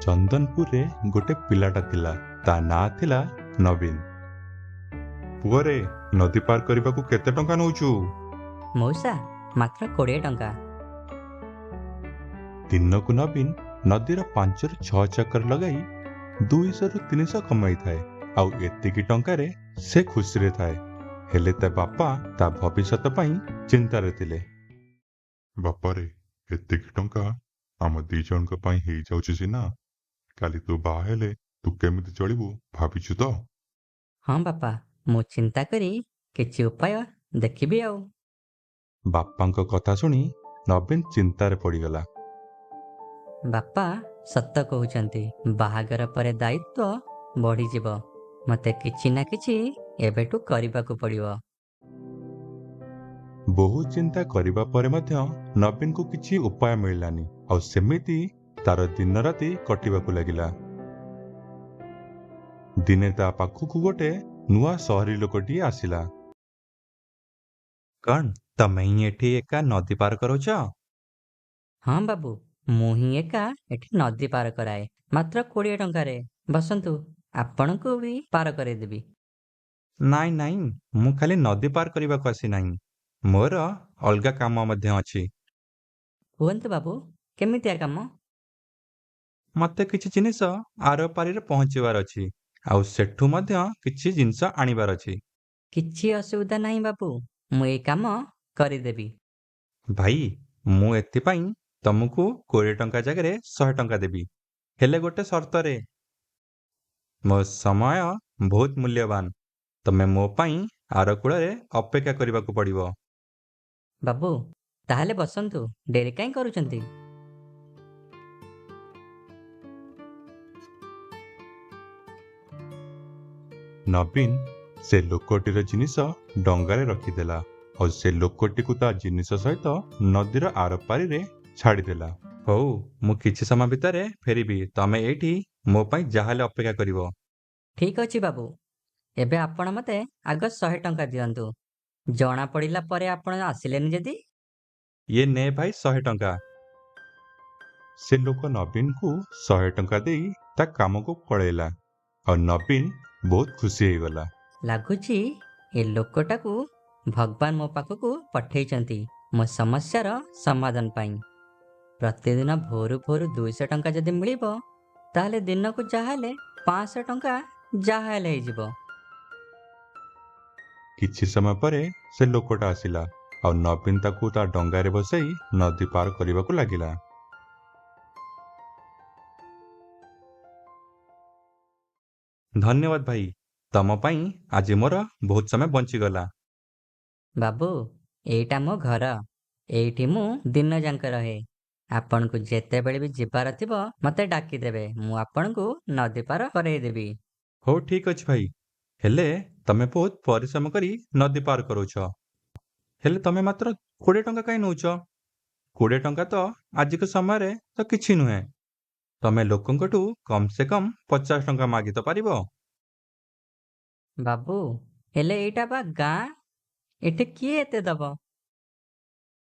ଚନ୍ଦନପୁରରେ ଗୋଟେ ପିଲାଟା ଥିଲା, ତା ନାଁ ଥିଲା ନବୀନ। ପୁଅରେ, ନଦୀ ପାର କରିବାକୁ କେତେ ଟଙ୍କା ନଉଛୁ? ମଉସା, ମାତ୍ର 20 ଟଙ୍କା। ଦିନକୁ ନବୀନ ନଦୀର 5ରୁ 6 ଚକର ଲଗାଇ 200ରୁ 300 କମାଇଥାଏ, ଆଉ ଏତିକି ଟଙ୍କାରେ ସେ ଖୁସିରେ ଥାଏ। ହେଲେ ତା ବାପା ତା ଭବିଷ୍ୟତ ପାଇଁ ଚିନ୍ତାରେ ଥିଲେ। ବାପାରେ, ଏତିକି ଟଙ୍କା ଆମ ଦି ଜଣଙ୍କ ପାଇଁ ହେଇଯାଉଛି ସିନା, କାଲି ତୁ ବାହା ହେଲେ ତୁ କେମିତି ଚଳିବୁ ଭାବିଛୁ ତ? ହଁ ବାପା, ମୁଁ ଚିନ୍ତା କରି କିଛି ଉପାୟ ଦେଖିବି ଆଉ। ବାପାଙ୍କ କଥା ଶୁଣି ନବୀନ ଚିନ୍ତାରେ ପଡ଼ିଗଲା। ବାପା ସତ କହୁଛନ୍ତି, ବାହାଘର ପରେ ଦାୟିତ୍ୱ ବଢ଼ିଯିବ। ମୋତେ କିଛି ନା କିଛି ଏବେଠୁ କରିବାକୁ ପଡ଼ିବ। ବହୁ ଚିନ୍ତା କରିବା ପରେ ମଧ୍ୟ ନବୀନକୁ କିଛି ଉପାୟ ମିଳିଲାନି, ଆଉ ସେମିତି ତାର ଦିନ ରାତି କଟିବାକୁ ଲାଗିଲା। ଦିନେ ତା ପାଖକୁ ଗୋଟେ ନୂଆ ସହରୀ ଲୋକଟିଏ ଆସିଲା। କଣ ତମେ ହିଁ ଏଠି ଏକା ନଦୀ ପାର କରୁଛ? ହଁ ବାବୁ, ମୁଁ ହିଁ ଏକା ଏଠି ନଦୀ ପାର କରାଏ, ମାତ୍ର 20 ଟଙ୍କାରେ। ବସନ୍ତୁ, ଆପଣଙ୍କୁ ବି ପାର କରେଇଦେବି। ନାଇଁ ନାଇଁ, ମୁଁ ଖାଲି ନଦୀ ପାର କରିବାକୁ ଆସିନାହିଁ, ମୋର ଅଲଗା କାମ ମଧ୍ୟ ଅଛି। କୁହନ୍ତୁ ବାବୁ, କେମିତିଆ କାମ? ମତେ କିଛି ଜିନିଷ ଆର ପାରିରେ ପହଞ୍ଚିବାର ଅଛି, ଆଉ ସେଠୁ ମଧ୍ୟ କିଛି ଜିନିଷ ଆଣିବାର ଅଛି। କିଛି ଅସୁବିଧା ନାହିଁ ବାବୁ, ମୁଁ ଏଇ କାମ କରିଦେବି। ଭାଇ, ମୁଁ ଏଥିପାଇଁ ତମକୁ 20 ଟଙ୍କା ଜାଗାରେ 100 ଟଙ୍କା ଦେବି, ହେଲେ ଗୋଟେ ସର୍ତ୍ତରେ। ମୋ ସମୟ ବହୁତ ମୂଲ୍ୟବାନ, ତମେ ମୋ ପାଇଁ ଆର କୂଳରେ ଅପେକ୍ଷା କରିବାକୁ ପଡ଼ିବ। ବାବୁ, ତାହେଲେ ବସନ୍ତୁ, ଡେରି କାହିଁ କରୁଛନ୍ତି? ନବୀନ ସେ ଲୋକଟିର ଜିନିଷ ଡଙ୍ଗାରେ ରଖିଦେଲା, ଆଉ ସେ ଲୋକଟିକୁ ତା ଜିନିଷ ସହିତ ନଦୀର ଆରପାରିରେ ଛାଡ଼ିଦେଲା। ହଉ, ମୁଁ କିଛି ସମୟ ଭିତରେ ଫେରିବି, ତମେ ଏଇଠି ମୋ ପାଇଁ ଯାହାହେଲେ ଅପେକ୍ଷା କରିବ। ଠିକ ଅଛି ବାବୁ, ଏବେ ଆପଣ ମୋତେ ଆଗ 100 ଟଙ୍କା ଦିଅନ୍ତୁ। ଜଣା ପଡ଼ିଲା ପରେ ଆପଣ ଆସିଲେନି ଯଦି? ଇଏ ନେ ଭାଇ 100 ଟଙ୍କା। ସେ ଲୋକ ନବୀନକୁ 100 ଟଙ୍କା ଦେଇ ତା କାମକୁ ପଳେଇଲା, ଆଉ ନବୀନ ବହୁତ ଖୁସି ହେଇଗଲା। ଲାଗୁଛି ଏ ଲୋକଟାକୁ ଭଗବାନ ମୋ ପାଖକୁ ପଠେଇଛନ୍ତି ମୋ ସମସ୍ୟାର ସମାଧାନ ପାଇଁ। ପ୍ରତିଦିନ ଭୋରୁ ଭୋରୁ 200 ଟଙ୍କା ଯଦି ମିଳିବ, ତାହେଲେ ଦିନକୁ ଯାହାହେଲେ 500 ଟଙ୍କା ଯାହାହେଲେ ହେଇଯିବ। କିଛି ସମୟ ପରେ ସେ ଲୋକଟା ଆସିଲା, ଆଉ ନବୀନ ତାକୁ ତା ଡଙ୍ଗାରେ ବସେଇ ନଦୀ ପାର କରିବାକୁ ଲାଗିଲା। ଧନ୍ୟବାଦ ଭାଇ, ତମ ପାଇଁ ଆଜି ମୋର ବହୁତ ସମୟ ବଞ୍ଚିଗଲା। ବାବୁ, ଏଇଟା ମୋ ଘର, ଏଇଠି ମୁଁ ଦିନ ଯାକ ରହେ। ଆପଣଙ୍କୁ ଯେତେବେଳେ ବି ଯିବାର ଥିବ ମତେ ଡାକିଦେବେ, ମୁଁ ଆପଣଙ୍କୁ ନଦୀ ପାର କରେଇଦେବି। ହଉ ଠିକ ଅଛି ଭାଇ, ହେଲେ ତମେ ବହୁତ ପରିଶ୍ରମ କରି ନଦୀ ପାର କରୁଛ, ହେଲେ ତମେ ମାତ୍ର 20 ଟଙ୍କା କାହିଁ ନଉଛ? 20 ଟଙ୍କା ତ ଆଜିକା ସମୟରେ ତ କିଛି ନୁହେଁ। ତମେ ଲୋକଙ୍କଠୁ କମ ସେ କମ 50 ଟଙ୍କା ମାଗି ତ ପାରିବ। ବାବୁ, ହେଲେ ଏଇଟା ବା ଗାଁ, ଏଠି କିଏ ଏତେ ଦବ?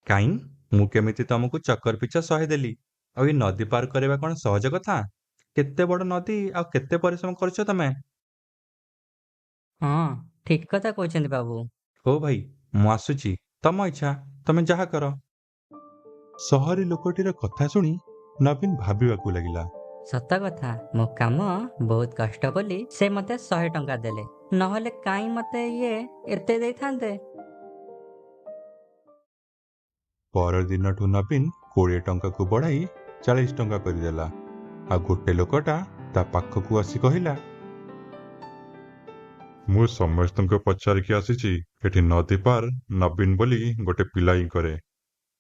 କାଇଁ, ମୁଁ କେମିତି ତମକୁ ଚକର ପିଛା 100 ଦେଲି? ଆଉ ଏ ନଦୀ ପାର କରିବା କଣ ସହଜ କଥା? କେତେ ବଡ ନଦୀ, ଆଉ କେତେ ପରିଶ୍ରମ କରୁଛ ତମେ। ହଁ, ଠିକ କଥା କହୁଛନ୍ତି ବାବୁ। ହଉ ଭାଇ, ମୁଁ ଆସୁଛି, ତମ ଇଚ୍ଛା, ତମେ ଯାହା କର। ସହରୀ ଲୋକଟିର କଥା ଶୁଣି ନବୀନ ଭାବିବାକୁ ଲାଗିଲା। ସତ କଥା, ମୋ କାମ ବହୁତ କଷ୍ଟ ବୋଲି ସେ ମତେ 100 ଟଙ୍କା ଦେଲେ, ନହେଲେ କାଇଁ ମତେ ଇଏ ଏତେ ଦେଇଥାନ୍ତେ? ପରଦିନଠୁ ନବୀନ 20 ଟଙ୍କାକୁ ବଢାଇ 40 ଟଙ୍କା କରିଦେଲା। ଆଉ ଗୋଟେ ଲୋକଟା ତା ପାଖକୁ ଆସି କହିଲା, ମୁଁ ସମସ୍ତଙ୍କୁ ପଚାରିକି ଆସିଛି, ଏଠି ନଦୀ ପାର ନବୀନ ବୋଲି ଗୋଟେ ପିଲା ହିଁ କରେ,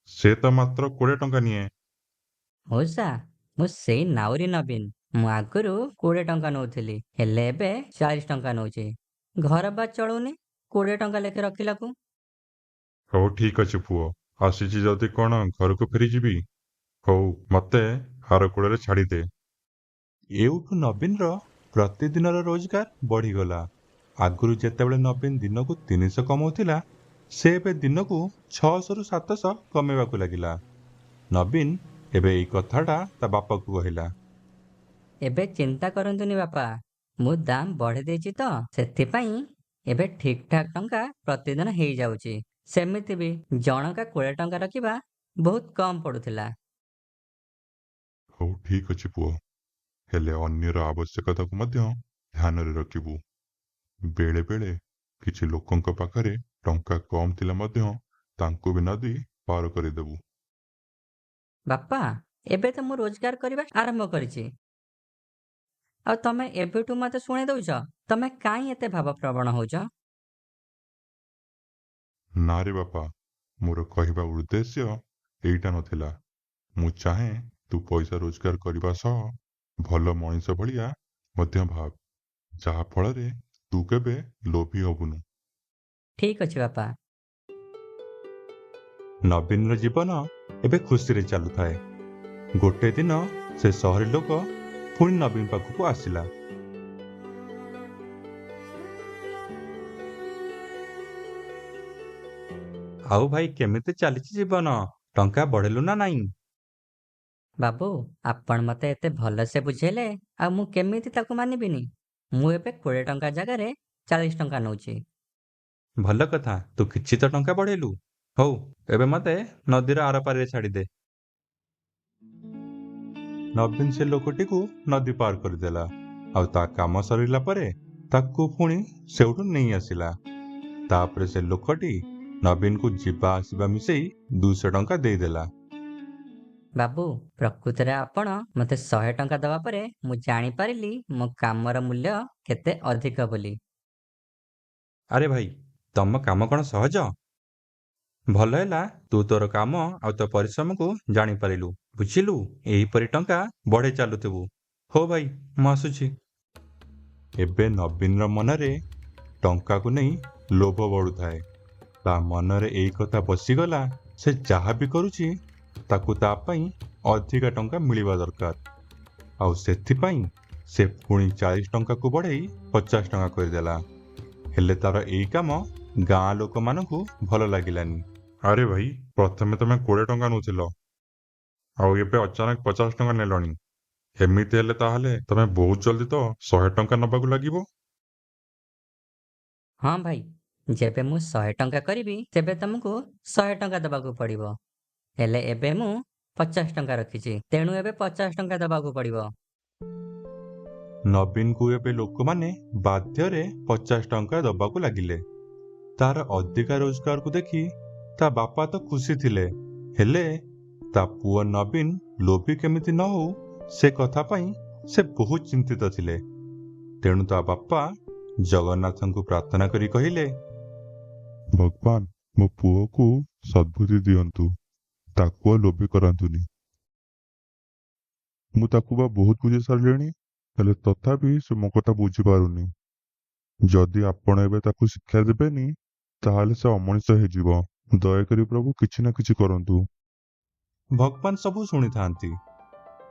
ସେ ତ ମାତ୍ର 20 ଟଙ୍କା ନିଏ। ମଉସା, ମୁଁ ସେଇ ନାଉରୀ ନବୀନ। ମୁଁ ଆଗରୁ 20 ଟଙ୍କା ନଉଥିଲି, ହେଲେ ଏବେ 40 ଟଙ୍କା ନଉଛି। ଘର ବା ଚଳୁନି 20 ଟଙ୍କା ଲେଖେ ରଖିଲାକୁ। ହଉ ଠିକ ଅଛି ପୁଅ, ଆସିଛି ଯଦି କଣ ଘରକୁ ଫେରିଯିବି? ହଉ, ମତେ ଆର କୂଳରେ ଛାଡ଼ିଦେ। ଏଉଠୁ ନବୀନର ପ୍ରତିଦିନର ରୋଜଗାର ବଢିଗଲା। ଆଗରୁ ଯେତେବେଳେ ନବୀନ ଦିନକୁ 300 କମାଉଥିଲା, ସେ ଏବେ ଦିନକୁ 600ରୁ 700 କମେଇବାକୁ ଲାଗିଲା। ନବୀନ ଏବେ ଏଇ କଥାଟା ତା ବାପାକୁ କହିଲା। ଏବେ ଚିନ୍ତା କରନ୍ତୁନି ବାପା, ମୁଁ ଦାମ ବଢ଼େଇ ଦେଇଛି ତ, ସେଥିପାଇଁ ଏବେ ଠିକ୍ ଠାକ୍ ଟଙ୍କା ପ୍ରତିଦିନ ହେଇଯାଉଛି। ସେମିତି ବି ଜଣକା 20 ଟଙ୍କା ରଖିବା ବହୁତ କମ୍ ପଡୁଥିଲା। ହଉ ଠିକ୍ ଅଛି ପୁଅ, ହେଲେ ଅନ୍ୟର ଆବଶ୍ୟକତାକୁ ମଧ୍ୟ ଧ୍ୟାନରେ ରଖିବୁ। ବେଳେ ବେଳେ କିଛି ଲୋକଙ୍କ ପାଖରେ ଟଙ୍କା କମ୍ ଥିଲେ ମଧ୍ୟ ତାଙ୍କୁ ବି ନଦୀ ପାର କରିଦେବୁ। ବାପା, ଏବେ ତ ମୁଁ ରୋଜଗାର କରିବା ଆରମ୍ଭ କରିଛି, ଆଉ ତମେ ଏବେଠୁ ମତେ ଶୁଣେଇ ଦଉଛ। ତମେ କାହିଁ ଏତେ ଭାବପ୍ରବଣ ହଉଛ? ନା ରେ ବାପା, ମୋର କହିବା ଉଦ୍ଦେଶ୍ୟ ଏଇଟା ନଥିଲା। ମୁଁ ଚାହେଁ ତୁ ପଇସା ରୋଜଗାର କରିବା ସହ ଭଲ ମଣିଷ ଭଳିଆ ମଧ୍ୟ ଭାବ, ଯାହା ଫଳରେ ତୁ କେବେ ଲୋଭୀ ହବୁନୁ। ଠିକ୍ ଅଛି ବାପା। ନବୀନର ଜୀବନ ଏବେ ଖୁସିରେ ଚାଲୁଥାଏ। ଗୋଟେ ଦିନ ସେ ସହରୀ ଲୋକ ପୁଣି ନବୀନ ପାଖକୁ ଆସିଲା। ଆଉ ଭାଇ, କେମିତି ଚାଲିଛି ଜୀବନ? ଟଙ୍କା ବଢ଼େଇଲୁ ନା ନାଇଁ? ବାବୁ, ଆପଣ ମତେ ଏତେ ଭଲସେ ବୁଝେଇଲେ, ଆଉ ମୁଁ କେମିତି ତାକୁ ମାନିବିନି? ମୁଁ ଏବେ 20 ଟଙ୍କା ଜାଗାରେ 40 ଟଙ୍କା ନଉଛି। ଭଲ କଥା, ତୁ କିଛି ତ ଟଙ୍କା ବଢ଼େଇଲୁ। ହଉ, ଏବେ ମତେ ନଦୀର ଆରପାରିରେ ଛାଡ଼ିଦେ। ନବୀନ ସେ ଲୋକଟିକୁ ନଦୀ ପାର କରିଦେଲା, ଆଉ ତା କାମ ସରିଲା ପରେ ତାକୁ ପୁଣି ସେଇଠୁ ନେଇ ଆସିଲା। ତାପରେ ସେ ଲୋକଟି ନବୀନକୁ ଯିବା ଆସିବା ମିଶେଇ 200 ଟଙ୍କା ଦେଇଦେଲା। ବାବୁ, ପ୍ରକୃତରେ ଆପଣ ମତେ 100 ଟଙ୍କା ଦେବା ପରେ ମୁଁ ଜାଣିପାରିଲି ମୋ କାମର ମୂଲ୍ୟ କେତେ ଅଧିକ ବୋଲି। ଆରେ ଭାଇ, ତମ କାମ କଣ ସହଜ? ଭଲ ହେଲା ତୁ ତୋର କାମ ଆଉ ତୋ ପରିଶ୍ରମକୁ ଜାଣିପାରିଲୁ। ବୁଝିଲୁ, ଏହିପରି ଟଙ୍କା ବଢ଼େଇ ଚାଲୁଥିବୁ। ହଉ ଭାଇ, ମୁଁ ଆସୁଛି। ଏବେ ନବୀନର ମନରେ ଟଙ୍କାକୁ ନେଇ ଲୋଭ ବଢୁଥାଏ। ତା ମନରେ ଏଇ କଥା ବସିଗଲା, ସେ ଯାହା ବି କରୁଛି ତାକୁ ତା ପାଇଁ ଅଧିକା ଟଙ୍କା ମିଳିବା ଦରକାର। ଆଉ ସେଥିପାଇଁ ସେ ପୁଣି 40 ଟଙ୍କାକୁ ବଢ଼େଇ 50 ଟଙ୍କା କରିଦେଲା। ହେଲେ ତାର ଏଇ କାମ ଗାଁ ଲୋକମାନଙ୍କୁ ଭଲ ଲାଗିଲାନି। ଆରେ ଭାଇ, ପ୍ରଥମେ ତମେ 20 ଟଙ୍କା ନଉଥିଲ, ଆଉ ଏବେ ଅଚାନକ 50 ଟଙ୍କା ନେଲଣି। ଏମିତି ହେଲେ ତାହେଲେ ତମେ ବହୁତ ଜଲ୍ଦି ତ 100 ଟଙ୍କା ନବାକୁ ଲାଗିବ। ହଁ ଭାଇ, ଯେବେ ମୁଁ 100 ଟଙ୍କା କରିବି ତେବେ ତମକୁ 100 ଟଙ୍କା ଦେବାକୁ ପଡ଼ିବ। ହେଲେ ଏବେ ମୁଁ 50 ଟଙ୍କା ରଖିଛି, ତେଣୁ ଏବେ 50 ଟଙ୍କା ଦେବାକୁ ପଡ଼ିବ। ନବୀନକୁ ଏବେ ଲୋକମାନେ ବାଧ୍ୟରେ 50 ଟଙ୍କା ଦବାକୁ ଲାଗିଲେ। ତାର ଅଧିକା ରୋଜଗାରକୁ ଦେଖି ତା ବାପା ତ ଖୁସି ଥିଲେ, ହେଲେ ତା ପୁଅ ନବୀନ ଲୋଭୀ କେମିତି ନ ହଉ ସେ କଥା ପାଇଁ ସେ ବହୁତ ଚିନ୍ତିତ ଥିଲେ। ତେଣୁ ତା ବାପା ଜଗନ୍ନାଥଙ୍କୁ ପ୍ରାର୍ଥନା କରି କହିଲେ, ଭଗବାନ ମୋ ପୁଅକୁ ସଦ୍ବୁଦ୍ଧି ଦିଅନ୍ତୁ, ତାକୁ ଆଉ ଲୋଭୀ କରାନ୍ତୁନି। ମୁଁ ତାକୁ ବା ବହୁତ ବୁଝେଇ ସାରିଲିଣି, ହେଲେ ତଥାପି ସେ ମୋ କଥା ବୁଝିପାରୁନି। ଯଦି ଆପଣ ଏବେ ତାକୁ ଶିକ୍ଷା ଦେବେନି ତାହେଲେ ସେ ଅମଣିଷ ହେଇଯିବ। ଦୟାକରି ପ୍ରଭୁ କିଛି ନା କିଛି କରନ୍ତୁ। ଭଗବାନ ସବୁ ଶୁଣିଥାନ୍ତି।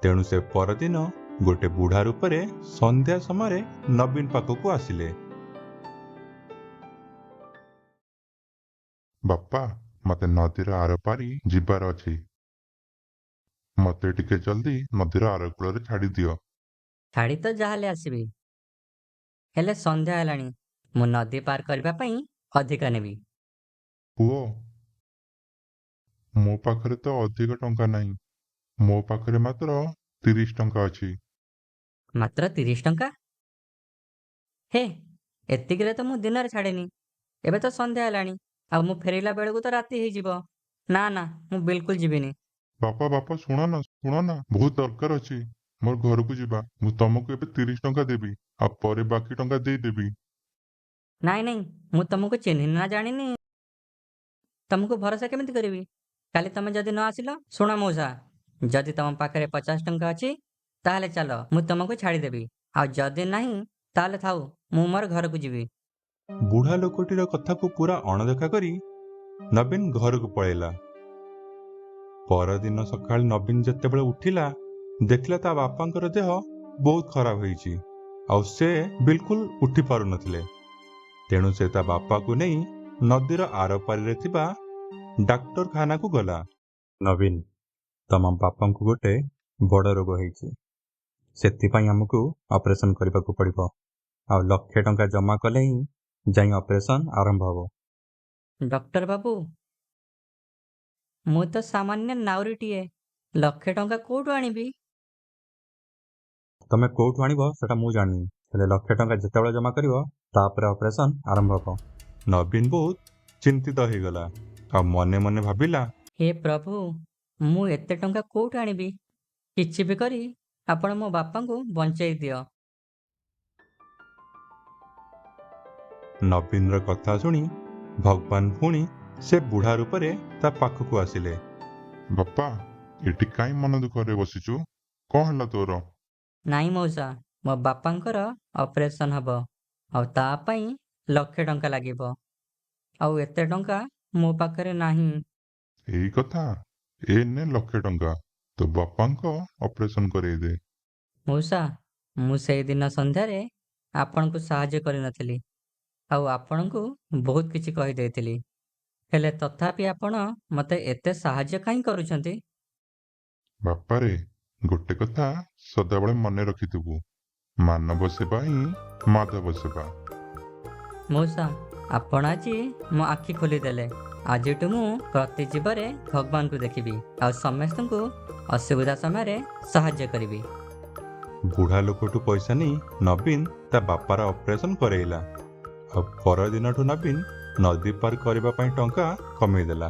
ତେଣୁ ସେ ପରଦିନ ଗୋଟେ ବୁଢା ରୂପରେ ସନ୍ଧ୍ୟା ସମୟରେ ନବୀନ ପାଖକୁ ଆସିଲେ। ବାପା, ମତେ ନଦୀର ଆରପାରି ଯିବାର ଅଛି। ମତେ ଟିକେ ଜଲ୍ଦି ନଦୀର ଆର କୂଳରେ ଛାଡ଼ିଦିଅ। ଛାଡ଼ି ତ ଯାହାହେଲେ ଆସିବି, ହେଲେ ସନ୍ଧ୍ୟା ହେଲାଣି, ମୁଁ ନଦୀ ପାର କରିବା ପାଇଁ ଅଧିକା ନେବି। ପୁଅ, ମୋ ପାଖରେ ତ ଅଧିକ ଟଙ୍କା ନାହିଁ। ମୋ ପାଖରେ ମାତ୍ର 30 ଟଙ୍କା ଅଛି। ମାତ୍ର 30 ଟଙ୍କା? ହେ, ଏତିକିରେ ତ ମୁଁ ଦିନରେ ଛାଡ଼େନି। ଏବେ ତ ସନ୍ଧ୍ୟା ହେଲାଣି, ଆଉ ମୁଁ ଫେରିଲା ବେଳକୁ ତ ରାତି ହେଇଯିବ। ନା ନା, ମୁଁ ବିଲକୁଲ ଯିବିନି। ବାପା ବାପା, ଶୁଣ ନା ଶୁଣ ନା, ବହୁତ ଦରକାର ଅଛି ମୋର ଘରକୁ ଯିବା। ମୁଁ ତମକୁ ଏବେ 30 ଟଙ୍କା ଦେବି, ଆଉ ପରେ ବାକି ଟଙ୍କା ଦେଇଦେବି। ନାଇଁ ନାଇଁ, ମୁଁ ତମକୁ ଚିହ୍ନିନି ନା ଜାଣିନି, ତମକୁ ଭରସା କେମିତି କରିବି? କାଲି ତମେ ଯଦି ନ ଆସିଲ? ଶୁଣ ମଉସା, ଯଦି ତମ ପାଖରେ 50 ଟଙ୍କା ଅଛି ତାହେଲେ ଚାଲ, ମୁଁ ତମକୁ ଛାଡ଼ିଦେବି। ଆଉ ଯଦି ନାହିଁ ତାହେଲେ ଥାଉ, ମୁଁ ମୋର ଘରକୁ ଯିବି। ବୁଢା ଲୋକଟିର କଥାକୁ ପୁରା ଅଣଦେଖା କରି ନବୀନ ଘରକୁ ପଳେଇଲା। ପରଦିନ ସକାଳେ ନବୀନ ଯେତେବେଳେ ଉଠିଲା, ଦେଖିଲା ତା ବାପାଙ୍କର ଦେହ ବହୁତ ଖରାପ ହେଇଛି, ଆଉ ସେ ବିଲକୁଲ ଉଠି ପାରୁନଥିଲେ। ତେଣୁ ସେ ତା ବାପାକୁ ନେଇ ନଦୀର ଆରପାରିରେ ଥିବା ଡାକ୍ତରଖାନାକୁ ଗଲା। ନବୀନ, ତମ ବାପାଙ୍କୁ ଗୋଟେ ବଡ଼ ରୋଗ ହେଇଛି। ସେଥିପାଇଁ ଆମକୁ ଅପରେସନ୍ କରିବାକୁ ପଡ଼ିବ, ଆଉ ଲକ୍ଷେ ଟଙ୍କା ଜମା କଲେ ହିଁ ଯାଇ ଅପରେସନ୍ ଆରମ୍ଭ ହେବ। ଡକ୍ଟର ବାବୁ, ମୁଁ ତ ସାମାନ୍ୟ ନାଉରୀଟିଏ, ଲକ୍ଷେ ଟଙ୍କା କୋଉଠୁ ଆଣିବି? ତମେ କୋଉଠୁ ଆଣିବ ସେଟା ମୁଁ ଜାଣିନି, ହେଲେ ଲକ୍ଷେ ଟଙ୍କା ଯେତେବେଳେ ଜମା କରିବ ତାପରେ ଅପରେସନ୍ ଆରମ୍ଭ ହେବ। ନବୀନ ବହୁତ ଚିନ୍ତିତ ହେଇଗଲା ଆଉ ମନେ ମନେ ଭାବିଲା, ହେ ପ୍ରଭୁ, ମୁଁ ଏତେ ଟଙ୍କା କୋଉଠୁ ଆଣିବି? କିଛି ବି କରି ଆପଣ ମୋ ବାପାଙ୍କୁ ବଞ୍ଚେଇ ଦିଅ। ନବୀନର କଥା ଶୁଣି ଭଗବାନ ପୁଣି ସେ ବୁଢ଼ା ରୂପରେ ତା ପାଖକୁ ଆସିଲେ। ବାପା, ଏଠି କାଇଁ ମନ ଦୁଃଖରେ ବସିଛୁ? କଣ ହେଲା ତୋର? ନାଇଁ ମଉସା, ମୋ ବାପାଙ୍କର ଅପରେସନ୍ ହବ, ଆଉ ତା ପାଇଁ ଲକ୍ଷେ ଟଙ୍କା ଲାଗିବ, ଆଉ ଏତେ ଟଙ୍କା ମୋ ପାଖରେ ନାହିଁ। ଏଇ କଥା, ଏ ନେ ଲକ୍ଷେ ଟଙ୍କା, ତୋ ବାପାଙ୍କ ଅପରେସନ କରେଇ ଦେ। ମଉସା, ମୁଁ ସେଇଦିନ ସନ୍ଧ୍ୟାରେ ଆପଣଙ୍କୁ ସାହାଯ୍ୟ କରିନଥିଲି ଆଉ ଆପଣଙ୍କୁ ବହୁତ କିଛି କହିଦେଇଥିଲି, ହେଲେ ତଥାପି ଆପଣ ମୋତେ ଏତେ ସାହାଯ୍ୟ କାହିଁ କରୁଛନ୍ତି? ବାପାରେ, ଗୋଟେ କଥା ସଦାବେଳେ ମନେ ରଖିଥିବୁ, ମାନବ ସେବା ହିଁ ମାଧବ ସେବା। ମଉସା, ଆପଣ ଆଜି ମୋ ଆଖି ଖୋଲିଦେଲେ। ଆଜିଠୁ ମୁଁ ପ୍ରତି ଜୀବରେ ଭଗବାନଙ୍କୁ ଦେଖିବି ଆଉ ସମସ୍ତଙ୍କୁ ଅସୁବିଧା ସମୟରେ ସାହାଯ୍ୟ କରିବି। ବୁଢ଼ା ଲୋକଠୁ ପଇସା ନେଇ ନବୀନ ତା ବାପାର ଅପରେସନ୍ କରେଇଲା, ଆଉ ପରଦିନଠୁ ନବୀନ ନଦୀ ପାର କରିବା ପାଇଁ ଟଙ୍କା କମେଇଦେଲା।